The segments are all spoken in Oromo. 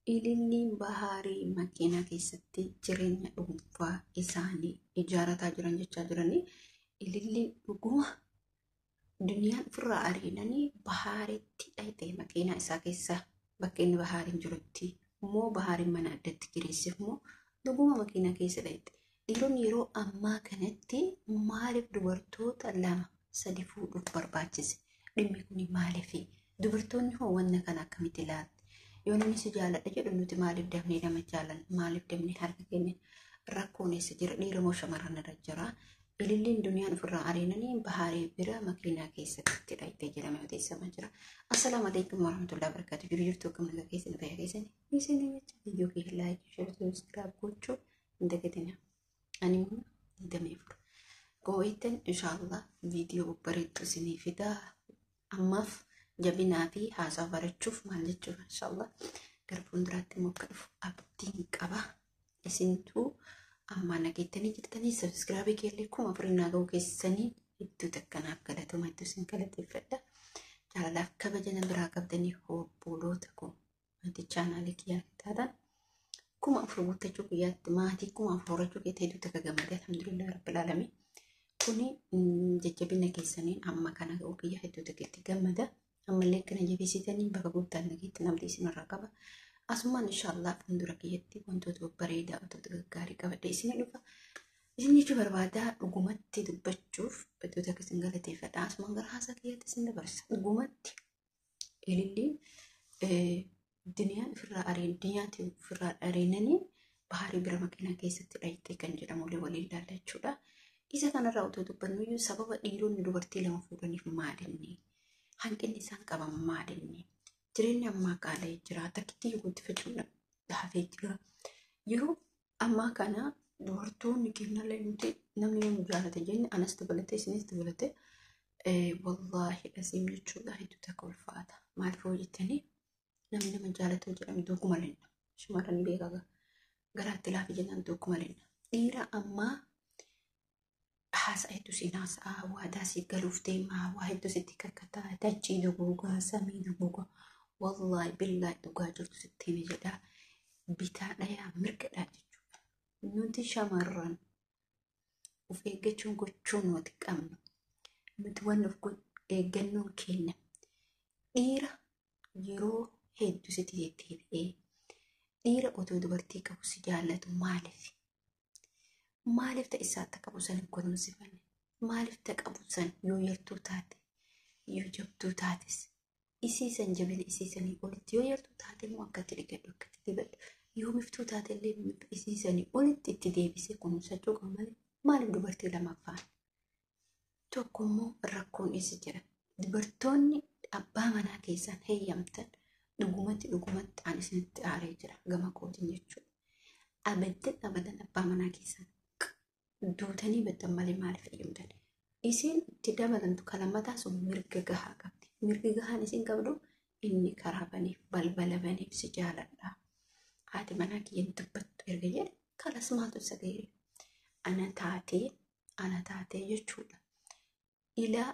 Ililliin Bahaarii makiinaa keessatti jireenya dhuunfaa isaanii ijaarataa jiran jechaa jiranii. Ililliin dhuguma duniyaan ofirraa ariinanii Bahaaritti dhayite makiinaa isaa keessa bakka inni Bahaariin jirutti immoo Bahaariin mana addatti kireesseef immoo dhuguma makiinaa keessa dhayite. Dhiironni yeroo ammaa kanatti maaliif dubartoota 2, 3 fuudhuuf barbaachise? Dhimmi kun maaliifi? Dubartoonni hoo wanna kana akkamitti ilaalti? Yoo namni si jaaladha jedhu nuti maaliif dafnee nama jaalanna? Maaliif dafnee harka keenya rakkoon eessa jira? Dhiira moo shamarran irra jira? Ililliin duniyaan ofirraa ariinanii Bahaaree bira makiinaa keessatti dhayitee jedhamee odeessamaa jira. Assalaamu alaikum warahmatullahi wabarakatuh. Jiru jirtu akkam nagaa keessan fayyaa keessan isin jecha viidiyoo kiyya laayikii sheer sabiskiraayib gochuu hin dagatinaa. Ani immoo 24. Akkuma beektan inshaallah viidiyoo babbareedduu isinii fidaa. Ammaaf jabinaa fi haasaa barachuuf maal jechuuf inshaallah gara fuulduraatti immoo akka dhufu abdiin qaba. Isintuu ammaa nageettanii jirtanii sabiskiraabii keellee 4000 naa ga'uu keessanii hedduu takka naaf galatuma hedduu isin galateeffadha. Jaalalaaf kabaja na biraa qabdanii obboloota koo maatii chaanaalii kiyyaa taatan 4000 guuttachuu guyyaatti maatii 4000 horachuu keetti hedduu takka gammadee alhamdulillah rabbil aalamiin. Kuni jajjabina keessaniin amma kana ga'uu kiyya hedduu takka itti gammada. Ammallee akkana jabeessitanii bakka guutaan nageetti namni isinirraa qaba. Asumaan inshaallah fuuldura kiyyatti wantoota babbareedaa wantoota gaggaarii qabadhee isin dhufa. Isin jechuu barbaada dhugumatti dubbachuuf hedduu takka isin galateeffadha. Asumaan gara haasaa kiyyaatti isin dabarsa. Dhugumatti ililliin duniyaan ofirraa ariin dunyaatti ofirraa ariinanii Bahaarii bira makiinaa keessatti dhayitee kan jedhamullee waliin ilaalla jechuudha. Isa kanarraa otoo dubbannu iyyuu sababa dhiironni dubartii lama fuudhaniif maalinni? Hanqinni isaan qaban maalinni? Jireenyi ammaa qaala'ee jira. Takkitti guddifachuun hafee jira. Yeroo ammaa kana dubartoonni kennallee nuti namni yoo nu jaalate jenne anas dabalatee isinis dabalatee wallaahi asiim jechuudha hedduu takka ulfaata. Maaliif hoo jettanii namni nama jaalatu jedhame duukuma lenna. Shamarran beekaa garaatti laafi jennaan duukuma lenna. Dhiira ammaa haasa'a hedduu siin haasa'a waadaa siif galuuf deema waa hedduu sitti kakkataa dachii duguugaa samii duguugaa wallaahi billaahi dhugaa jirtu sitti hime jedha bitaa dhayaa mirgadhaa jechuudha. Nuti shamarran of eeggachuun gochuu nuti qabnu nuti wanni of eeggannoon keenya dhiira yeroo hedduu sitti deddeebi'ee dhiira otoo dubartii qabu si jaallatu maaliif? Maaliif ta isaa ta qabu san hin kunuunsifanne? Maaliif ta qabu san yoo yartuu taate, yoo jabduu taates, isii san jabina isii sanii olitti yoo yartuu taate immoo akkatti dhiqadhu, akkatti dibadhu, yoo miftuu taate illee isii sanii olitti itti deebisee kunuunsachuu qaba malee maaliif dubartii lamaffaan? Tokko immoo rakkoon eessa jira? Dubartoonni abbaa manaa keessan heeyyamtan dhugumatti dhugumatti an isinitti aaree jira gama kootiin jechuudha. Abadan abadan abbaa manaa keessan duutanii baddan malee maaliif heeyyamtan? Isiin itti dabalamtu kan lammataa sun mirga gahaa qabdi. Mirgi gahaan isiin qabdu inni karaa baneef balbala baneef si jaaladha. Haati manaa kiyya hin dubbattu erga jedhe kalas maaltu isa ga'e? Ana taatee ana taatee jechuudha. Ilaa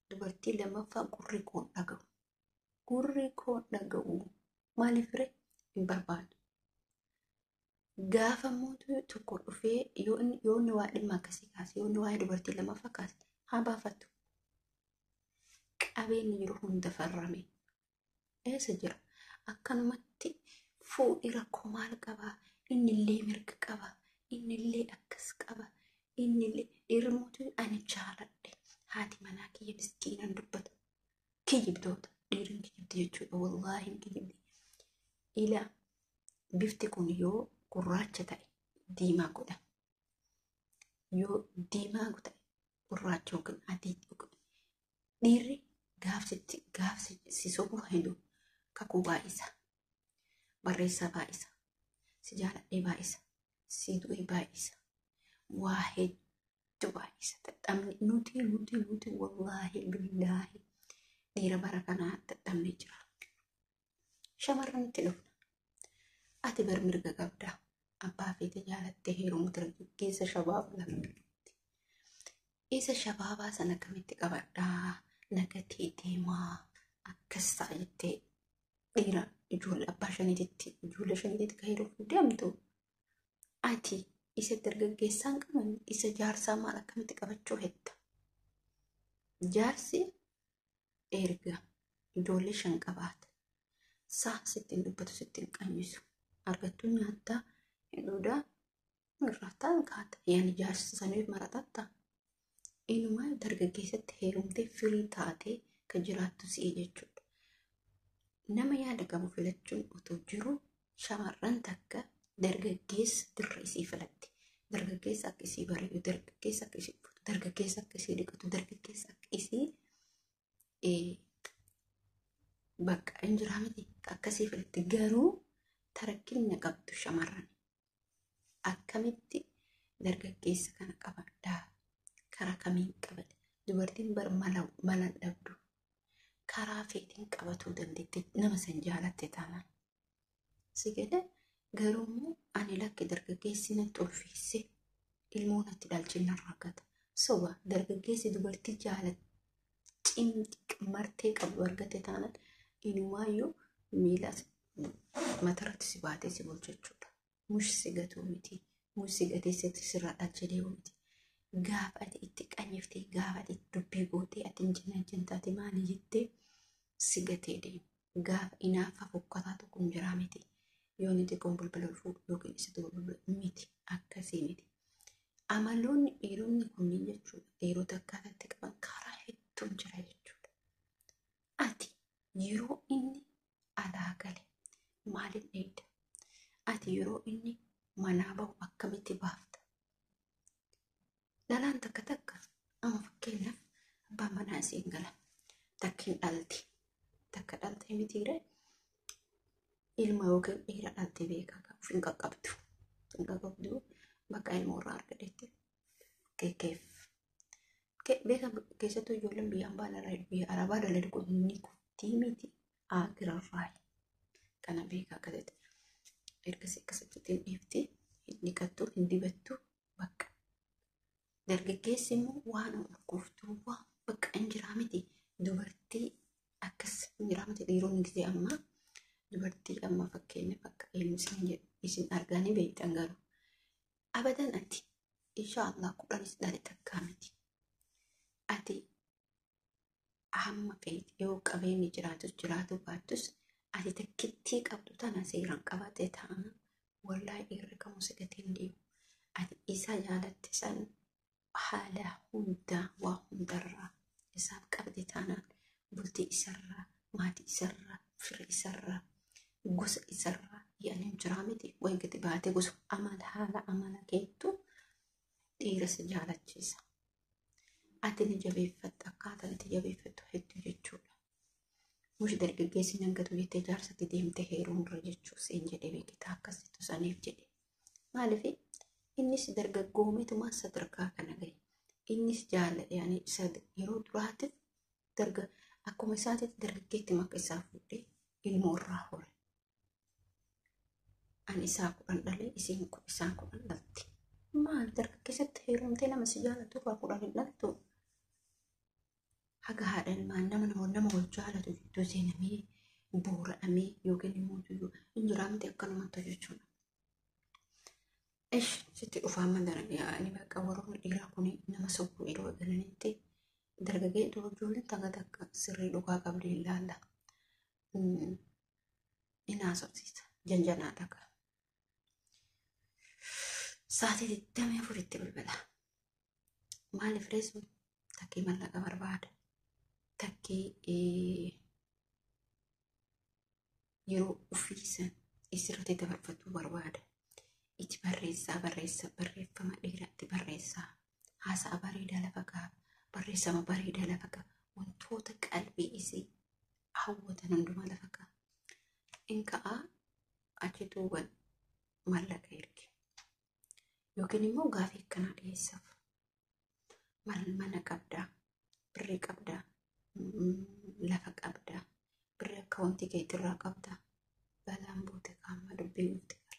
dubartii lammaffaa gurri koon dhaga'u. Gurri koon dhaga'u maaliif ree hin barbaadu. Gaafa mootu tokko dhufee yoo inni waa dhimma akkasii kaase yoo inni waa'ee dubartii lammaffaa kaase haa baafatu. Qabeenyi jiru hunda farrame. Eessa jira? Akkanumatti fuudhi rakkoo maal qaba? Innillee mirga qaba. Innillee akkas qaba. Innillee dhiirri mootu ani jaaladhe. Haati manaa kiyya miskiinan dubbata. Kijibdoota. Dhiirri hin kijibdi jechuudha. Wallaahi hin kijibdi. Ilaa bifti kun yoo gurraacha ta'e diimaa godha. Yoo diimaa ta'e gurraacha yookiin adii godha. Dhiirri gaafsitti gaafsi si sobu hedu kakuu baay'isa. Barreessaa baay'isa. Si jaaladhee baay'isa. Si du'e baay'isa. Waa hedduu baay'isa. Xaxxamni nuti nuti nuti wallaahi billaahi dhiira bara kanaa xaxxamni jira. Shamarranitti dhufna. Ati bar mirga qabda. Abbaa feete jaalattee heerumu dargaggeessa shabaaba lafa. Isa shabaabaa sana akkamitti qabadhaa? Nagatee deemaa akkas ta'a jettee dhiira ijoollee abbaa shaniititti ijoollee shaniitti kan heerumuuf deemtu ati isa dargaggeessaan qaban isa jaarsaa maal akkamitti qabachuu hetta? Jaarsi erga ijoollee 5 qabaata. Saa sittiin dubbatu sittiin qanyisu. Argattuu nyaattaa hin dhugaa irraa kaata. Yaani jaarsi saniif maratatta. Inumaa dargaggeessatti heerumtee firii taatee kan jiraattu si'e jechuudha. Nama yaada qabu filachuun otoo jiru shamarran takka dargaggeessa dirra isii filatti. Dargaggeessa akka isii bareedu, dargaggeessa akka isii uffatu, dargaggeessa akka isii dhiqatu, dargaggeessa akka isii bakka hin jiraa miti akkasii filatti. Garuu tarakkina qabdu shamarran akkamitti dargaggeessa kana qabadhaa? Karaa kamiin qabadha? Dubartiin bar mala dhabdu karaa feetiin qabatuu dandeetti nama san jaalatte taanaan. Si gada garuu immoo ani lakki dargaggeessi natti ulfeesse ilmoo natti dhalchee nan rakkata. Soba dargaggeessi dubartii jaalatti cimti martee qabdu argate taanaan inumaayyuu miila matarratti si baatee si bulcha jechuudha. Mush si gatuu miti. Mush si gatee sirraa dhalchee deemu miti. Gaafa ati itti qanyiftee gaafa ati dubbii gootee ati injina injintaate maali jettee si gatee deema. Gaafa inaafa fokkataa tokko hin jiraa miti. Yoo inni xiqqoon bilbila ol fuudhu yookiin isa tokko bilbila miti akkasii miti. Amaloonni dhiironni kunniin jechuudha dhiirota akkaataatti qaban karaa hedduun jira jechuudha. Ati yeroo inni alaa gale maaliin eegda? Ati yeroo inni manaa bahu akkamitti baafta? Dhalaan takka takka amma fakkeenyaaf abbaan manaa isiin gala. Takka hin dhalti. Takka dhalte mitiire ilma yookiin dhiira dhalte beekaa of hin qaqqabdu. Hin qaqqabdu bakka ilma irraa argatetti kekeef. Beeka keessattuu ijoolleen biyya ambaa biyya arabaa dhalate kun ni kuftii miti agirarraa. Kana beekaa akkasitti. Ergasii akkasitti hin dhiifti, hin dhiqattu, hin dibattu bakka. Dargaggeessi immoo waan urgooftuu waan bakka hin jiraa miti. Dubartii akkas hin jiraa miti dhiironni gisee ammaa dubartii amma fakkeenyaaf akka eenyu isin jedhu isin arganii beektan garuu. Abadan ati inshaallah 10 dhale takkaa miti. Ati hamma feete yoo qabeenyi jiraatus jiraatu baattus ati takkittii qabdu tana seeraan qabatee taana wallaahi dhiirri kamuu si gatee hin deemu. Ati isa jaalatte san haala hundaa waa hundarraa isaaf qabde taanaan bultii isarraa maatii isarraa fira isarraa gosa isarraa yaani hin jiraa miti wayi gadi baatee gosa amala haala amala keettu dhiira si jaalachiisa. Ati ni jabeeffatta akkaataan itti jabeeffattu hedduu jechuudha. Mushi dargaggeessi nan gatu jettee jaarsatti deemtee heerumurra jechuu seen jedhee beekitaa akkasittu saniif jedhe. Maaliif innis dargaggoometumaa sadarkaa kana gahe. Innis jaalladhe yaani yeroo duraatiif akkuma isaatitti dargaggeetti maka isaa fuudhee ilmoo irraa hore. Ani isaa 10 dhalee isiin isaan 10 dhalti. Maal dargaggeessatti heerumtee nama si jaalatu irraa 10 hin dhaltu? Haga haadha ilmaan nama wal jaalatu gidduu seenamee boora'amee yookiin immoo hin jiraamte akkanumatti jechuudha. Ish sitti dhufaa madara yaa'anii bakka warroonni dhiiraa kun nama sobbuu yeroo eegalanitti dargaggee ijoolleen takka takka sirrii dhugaa qabdi ilaalla. Inni haasofsiisa janjanaa takka. Sa'aatii 24tti bilbila. Maaliif reessu takkii mallaqa barbaada. Takkii yeroo ofiisan isirratti dabarfachuu barbaada. Itti barreessaa barreessa barreeffama dheeraatti barreessaa. Haasa'a bareedaa lafa kaa'a. Barreessama bareedaa lafa kaa'a. Wantoota qalbii isii hawwatan hundumaa lafa kaa'a. In ka'aa achi duuban mallaqa erge. Yookiin immoo gaafii akkanaa dhiyeessaaf. Mana qabdaa, birrii qabdaa, lafa qabdaa, birrii akkaawuntii keetirraa qabdaa. Balaan buute kaama dubbii nuti gara.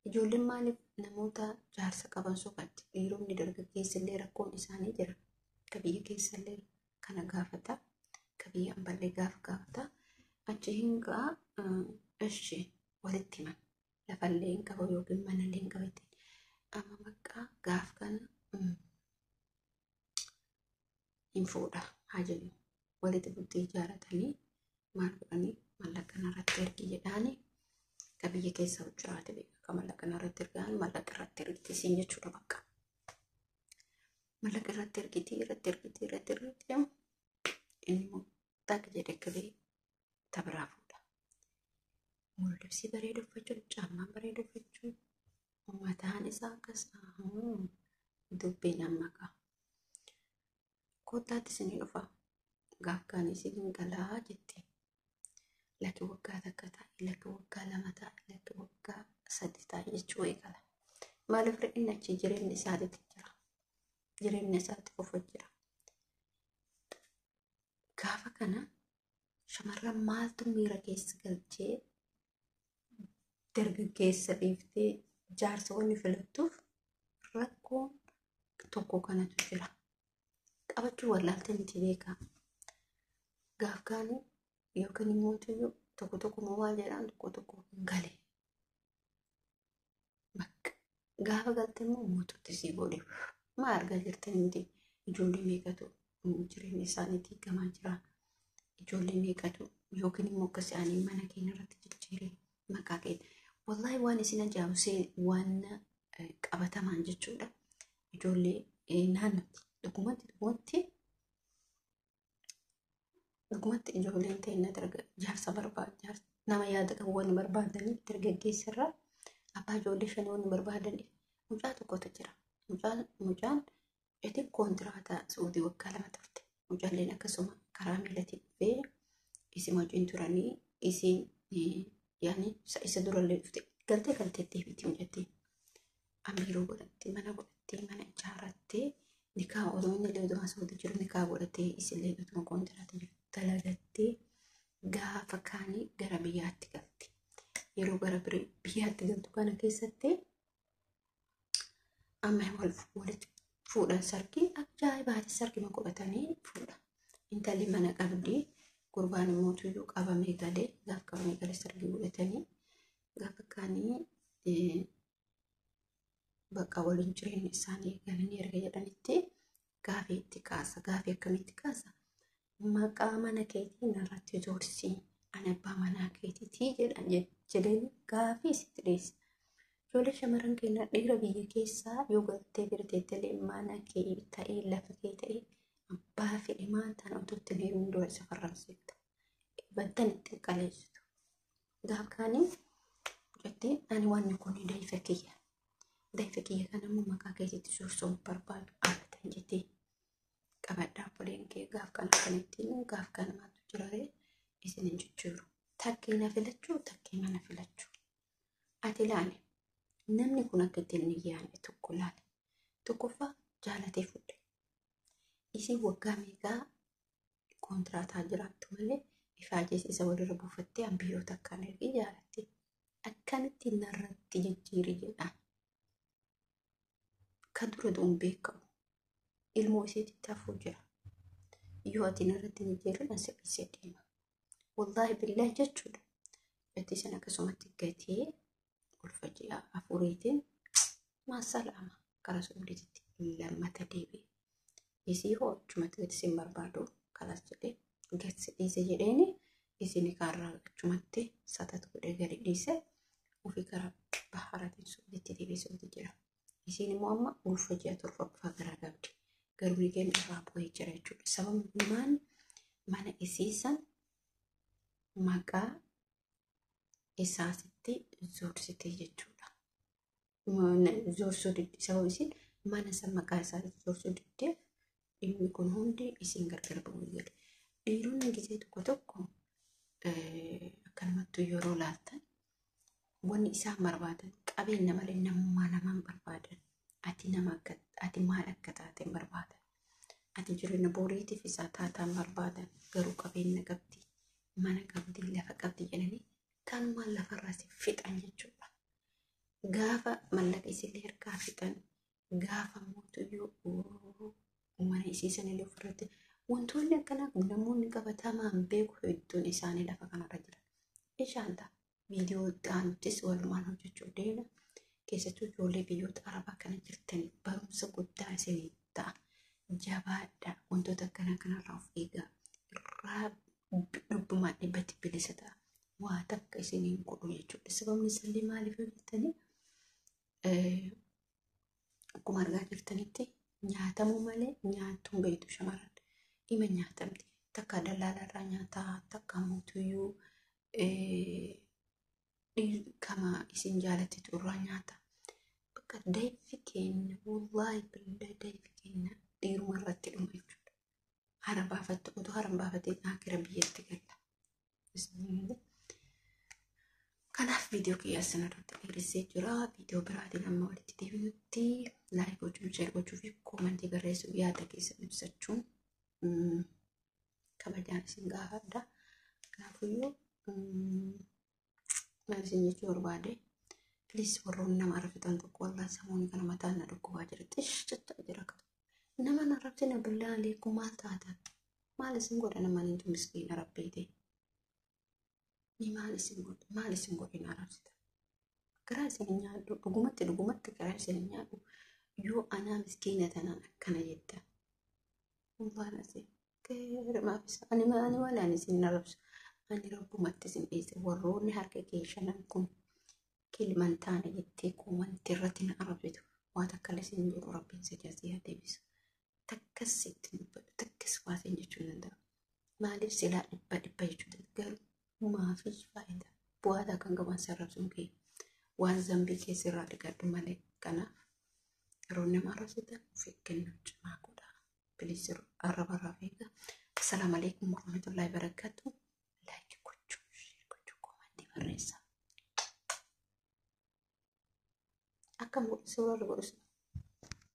Ijoolleen maaliif namoota jaarsa qaban soqatti? Dhiironni dargaggeessi illee rakkoon isaanii jira. Ka biyya keessa illee kana gaafata. Ka biyya amballee gaafa gaafata. Achi hin ga'a ishi Walitti himan. Lafallee hin qaba yookiin manallee hin qaba ittiin. Amma bakka gaaf kana hin fuudha haa jennu. Walitti bultii ijaaratanii maal godhanii maallaqa irratti ergi jedhaani akka biyya keessa jiraate beeka. Akka maallaqa irratti ergaan maallaqa irratti ergiti isiin jechuudha bakka. Maallaqa irratti ergiti irratti ergiti irratti ergiti inni immoo tak jedhe akka ba'e tabiraa fuudha. Libsii bareeda uffachuun, caammaa bareeda uffachuun, mataan isaa akkas dubbiin amma ka'a. Kottaatti isinii dhufa. Gaaf kaan isin galaa jetti. Lakki waggaa takka taa'e, lakki waggaa 2 taa'e, lakki waggaa 3 taa'e jechuu eegala. Maaliif inni achi jireenya isaatiitti jira. Jireenya isaatti qofa jira. Gaafa kana shamarran maaltu miira keessa galchee dargaggeessa dhiiftee jaarsa wanni filattuuf rakkoon tokko kanatu jira. Qabachuu wallaaltee miti beekaa. Gaaf kaanii yookiin immoo tokko tokko immoo maal jedhaan tokko tokko gale. Bakka gaafa galte immoo mootutti sii godhe. Maal argaa jirtan miti ijoollee meeqatu jireenya isaaniitii gamaa jira. Ijoollee meeqatu yookiin immoo akka isaanii mana keenya irratti jijjiiree maqaa keenya. Wallaahi waan isin ajaa'ibsee waan qabatamaan jechuudha. Ijoollee naannootti dhugumatti dhugumatti dhugumatti ijoolleen ta'e jaarsa barbaadu nama yaada qabu waan barbaadaniif dargaggeessa irraa abbaa ijoollee 5 waan barbaadaniif mucaa tokkotu jira. Mucaan itti kontiraata Suudii waggaa 2 turte. Mucaalleen akkasuma karaa miilatiin dhufee isin wajjin turanii isin yaani isa durallee dhufte galtee galtee deebiti mucattiin. Amiiroo godhattee mana godhattee mana ijaarrattee nikaa otoo inni illee utuma Suudii jiru nikaa godhattee isillee utuma kontiraata jiru dalagattee gaafa kaanii gara biyyaatti galti. Yeroo gara biyyaatti galtu kana keessatti amma walitti fuudhan sarkii ajaa'ibaati sarkii godhatanii fuudha. Intalli mana qabdi gurbaan immoo tuyyuu qabamee galee gaaf qabamee galee sarkii godhatanii gaafa kaanii bakka waliin jireenya isaanii galanii erga jedhanitti gaafii itti kaasa. Gaafii akkamitti kaasa? Maqaa mana keetii narratti zoorsi. Ani abbaa manaa keetiitii jedhan jedheen gaafii sitti dhiyeessa. Ijoollee shamarran keenya dhiira biyya keessaa yoo galtee bira teettelee mana kee ta'ee lafa kee ta'ee abbaa fedhe maal ta'an otoo ittiin heeruun dura isa farramsiifta. Bantan ittiin qaleessitu. Gaaf kaanii jettee ani waan kun daa'ifa kiyya. Daa'ifa kiyya kana immoo maqaa keetiitti soorsuun barbaadu abatan jettee qabadhaa obboleen kee gaaf kana kan ittiin gaaf kana maaltu jira ree isin hin jijjiiru. Takkee na filachuu takkee mana filachuu. Ati ilaali namni kun akka ittiin hin yaadne tokko ilaali. Tokkoffaa jaalatee fuudhe. Isin waggaa meeqaa kontiraataa jiraattu malee ifaajee isa walirra buufattee hambiyyoota akkaan ergi jaalatte. Akkamitti narratti jijjiiri jedhaan. Ka dura du'uun beekamu. Ilmoo isiitti hafuu jira. Yoo ati narratti jijjiirri an sirrisee deema. Wallaahi billaahi jechuudha. Gatii sana akkasumatti gatee ulfa ji'a afuriitiin maasalaama karaa Suudiitti lammata deebi'e. Isii hoo achumatti gati sin barbaadu kalas jedhee gati dhiise jedheeni isin kaarraa achumatti satatu godhee gadi dhiise ofii karaa baharaatiin Suudiitti deebi'ee Suudii jira. Isiin immoo amma ulfa ji'a torbaffaa garaa qabdi. Garuu ni kennu irraa bu'ee jira jechuudha. Sababni maal mana isiisan maqaa isaasitti zoorsite jechuudha. Zoorsuu didde sababa isiin mana san maqaa isaasitti zoorsuu diddeef dhimmi kun hundi isiin gargar ba'uu eegale. Dhiironni gisee tokko tokko akkanumattuu yeroo laaltan wanni isaan barbaadan qabeenya malee namummaa namaan barbaadan. Ati nama akka ati maal akka taate hin barbaadan. Ati jireenya boriitiif isaa taataan barbaadan garuu qabeenya qabdi mana qabdi lafa qabdi jedhanii kanumaan lafarraa si fixan jechuudha. Gaafa mallaqa isillee harkaa fixan gaafa mootuyyuu mana isiisanillee ofirratti wantoonni akkanaa kun namoonni qabatamaan beeku hedduun isaanii lafa kanarra jiran. Ishaan ta'a. Viidiyoo itti aanuttis walumaan hojjechuuf deemna. Keessattuu ijoollee biyyoota Arabaa kana jirtaniif barumsa guddaa isinii ta'a. Jabaadhaa, wantoota akkanaa kanarraa of eegaa. Irraa dhubbumaan dhibbatti bilisa ta'a. Waa takka isiniin godhu jechuudha. Sababni isaallee maaliif yoo jettanii, akkuma argaa jirtanitti nyaatamuu malee nyaattuun beektu shamarran. Dhima nyaatamti. Takka dallaalarraa nyaataa, takka mootuyyuu kama isin jaalattetu irraa nyaata. Bakka dayfi kenna, wallaahi billahi dayfi kenna dhiiruma irratti dhuma jechuudha. Hara baafattu otoo hara hin baafatiin akira biyyatti galla. Kanaaf viidiyoo kiyya asirratti dheeressee jira. Viidiyoo biraatiin amma walitti deebinutti like gochuun, share gochuu fi koomentii barreessuu, yaada keessan ibsachuun kabajaan isin gaafadha. Kanaafuyyuu maal isin jechuu barbaade, please, warroonni nama arrabsitan tokko, wallahi samuun kana mataan na dhukkubaa jira. Xish jechaa jira. Nama na arrabsina, billaa aleekum, maal taatan? Maal isin godha nama nintu miskiina rabbiiti? Ni maal isin godhe? Maal isin godhe na arrabsitan? Garaa isin hin nyaadhu. Dhugumatti dhugumatti garaa isin hin nyaadhu. Yoo anaa miskiina tanaan akkana jetta. Wallahi asii. Maaf ani maal ani isin arrabsu? Ani rabbumatti isin dhiise. Warroonni harka kee shanan kun kilman taane jettee koomantii irratti na arrabsitu. Waa takka illee isin jedhu, rabbiin si jaasii haa deebisu. Takkas itti dubbadhu, takkas waa isin jechuu hin danda'u. Maaliif silaa dhibba dhibba jechuu danda'u, garuu maafis faayidaa bu'aa kan qaban sarrabsuun kee waan zambii keessa irraa dhiqadhu malee. Kanaaf yeroo nama arrabsitan of eeggannoo cimaa godhaa. Please, arraba irraa eegaa. Assalaamu alaikum warahmatullahi wabarakatuh. Like gochuu, share gochuu, koomantii barreessaa. Akkam godhu, suuraa godhu.